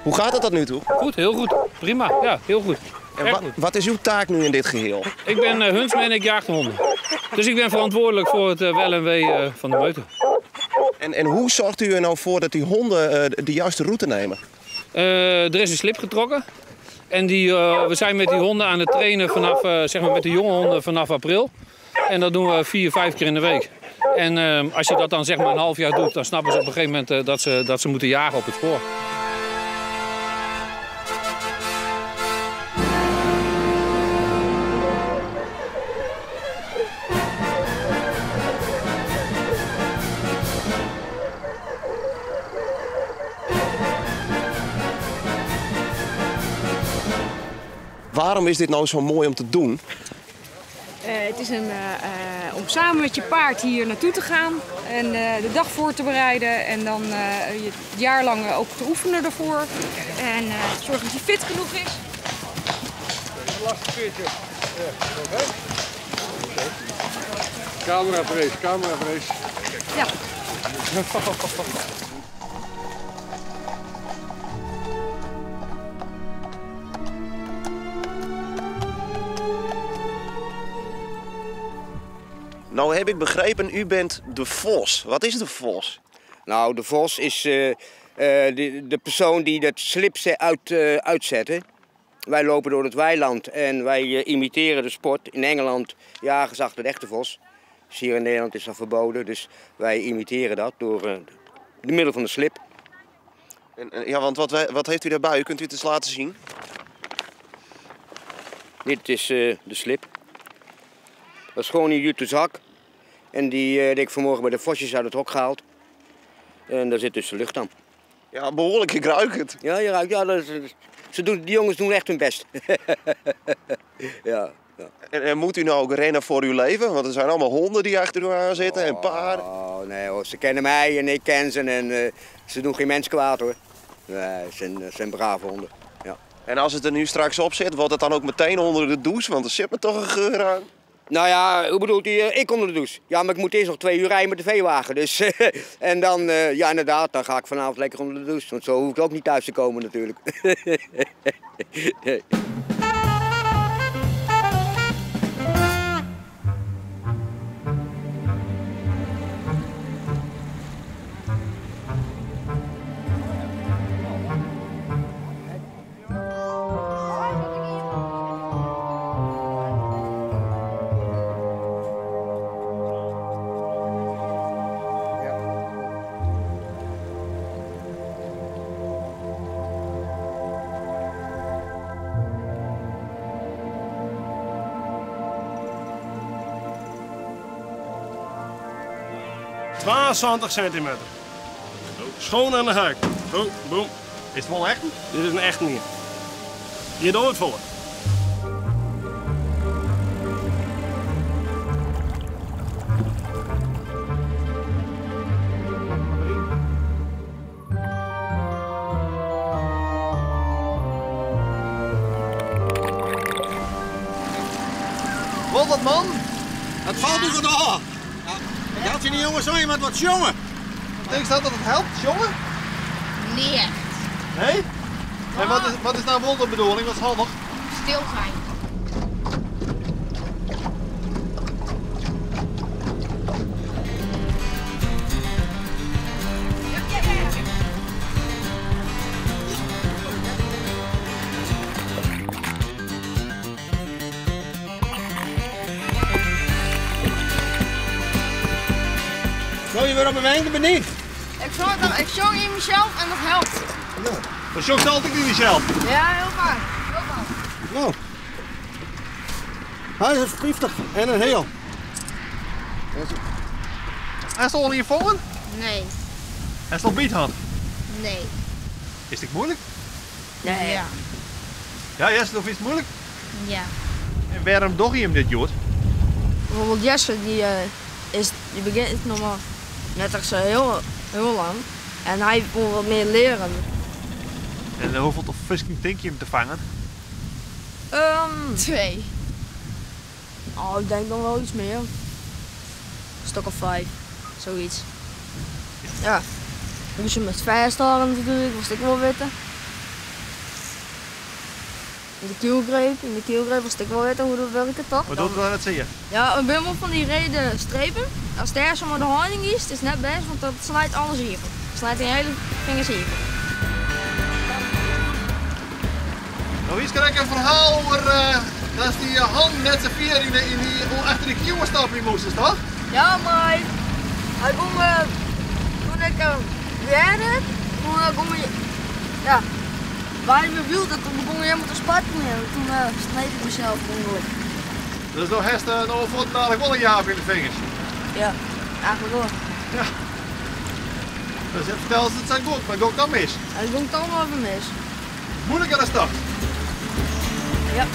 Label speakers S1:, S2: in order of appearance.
S1: Hoe gaat het tot nu toe?
S2: Goed, heel goed. Prima, ja, heel goed.
S1: En
S2: Erg
S1: wa
S2: goed.
S1: wat is uw taak nu in dit geheel?
S2: Ik ben huntsman en ik jaag de honden. Dus ik ben verantwoordelijk voor het wel en wee van de meute.
S1: En hoe zorgt u er nou voor dat die honden de juiste route nemen?
S2: Er is een slip getrokken. En we zijn met die honden aan het trainen vanaf, zeg maar met de jonge honden vanaf april. En dat doen we 4, 5 keer in de week. En als je dat dan een half jaar doet, dan snappen ze op een gegeven moment dat ze moeten jagen op het spoor.
S1: Waarom is dit nou zo mooi om te doen?
S3: Het is om samen met je paard hier naartoe te gaan en de dag voor te bereiden en dan je het jaar lang ook te oefenen ervoor. En zorgen dat je fit genoeg is.
S4: Lastig veertje. Ja, oké. Cameravrees, cameravrees.
S3: Ja.
S1: Nou heb ik begrepen, u bent de vos. Wat is de vos?
S5: De vos is de persoon die dat slip uitzet. Wij lopen door het weiland en wij imiteren de sport. In Engeland jagen ze achter de echte vos. Dus hier in Nederland is dat verboden, dus wij imiteren dat door de middel van de slip.
S1: Want wat heeft u daarbij? Kunt u het eens laten zien?
S5: Dit is de slip. Dat is gewoon een jute zak. En die heb ik vanmorgen bij de vosjes uit het hok gehaald. En daar zit dus de lucht aan.
S1: Ja, behoorlijk, ik ruik het.
S5: Ja, je ruikt. Ja, dat is, ze doen, die jongens doen echt hun best. Ja, ja.
S1: En moet u nou ook rennen voor uw leven? Want er zijn allemaal honden die achter u aan zitten en paarden.
S5: Oh, nee hoor, ze kennen mij en ik ken ze en ze doen geen mens kwaad hoor. Nee, het zijn brave honden. Ja.
S1: En als het er nu straks op zit, wordt het dan ook meteen onder de douche? Want er zit me toch een geur aan.
S5: Nou ja, hoe bedoelt u? Ik onder de douche. Ja, maar ik moet eerst nog 2 uur rijden met de veewagen. Dus, en dan, ja inderdaad, dan ga ik vanavond lekker onder de douche. Want zo hoef ik ook niet thuis te komen natuurlijk. Nee.
S4: 72 centimeter. Schoon aan de haak. Zo, boem.
S6: Is het wel echt?
S4: Dit is een echt niet. Je doet het voor.
S6: Wat dat man? Het valt nu goed af. Ja, had je niet jongens zo iemand wat jongen?
S7: Denk je dat dat het helpt, jongen?
S8: Niet echt.
S7: Nee? En wat is nou wel de bedoeling? Wat is handig?
S8: Stil zijn.
S6: Zo je weer op een wenken benieuwd?
S8: Ik zong in mezelf en dat helpt.
S6: Ja.
S7: Dan zongt altijd in jezelf?
S8: Ja, heel vaak. Heel vaak.
S6: Nou. Hij is 50 en een heel.
S7: Hij is al hier vangen?
S8: Nee.
S7: Hij is al biet had?
S8: Nee.
S7: Is dit moeilijk?
S8: Nee. Ja.
S7: Ja, Jesse, of is het moeilijk?
S8: Ja.
S7: En waarom doe je hem dit, Jord?
S9: Bijvoorbeeld Jesse, die begint nog maar net als heel, heel lang. En hij wil wat meer leren.
S7: En hoeveel visking denk je hem te vangen?
S8: 2.
S9: Oh, ik denk nog wel iets meer. Een stuk of 5, zoiets. Ja, hoe ze met vasthouden natuurlijk, moest ik wel weten. De kielgreep, yn de kielgreep wolst ek wol witte hoe't dat wurket, toch?
S7: Mar docht it net sear?
S9: Ja, it binne wol fan dy reade strepen. Ast dêr samar de hân yn giest, is net bêst, want dat snijt alles iepen. Snijt dyn hiele fingers iepen.
S7: No hiest krekt in ferhaal oer datst dy hannen net sa fier yn dy, achter de kiuwen stopje moastest, toch?
S9: Ja, mar hy, hy gong, toen ik hearde, toen gong hy, ja, Waar ik wiel dat toen begon helemaal te spartelen en toen sneed ik mezelf per ongeluk.
S7: Dus no hast no fuortendalik wol in jaap yn de fingers?
S9: Ja, eigenlijk wol.
S7: Ja. Dus fertel ris, it sa goed, mar gong dan mis?
S9: Het gong toch wel even mis.
S7: Moeilijker dan dat.
S9: Ja.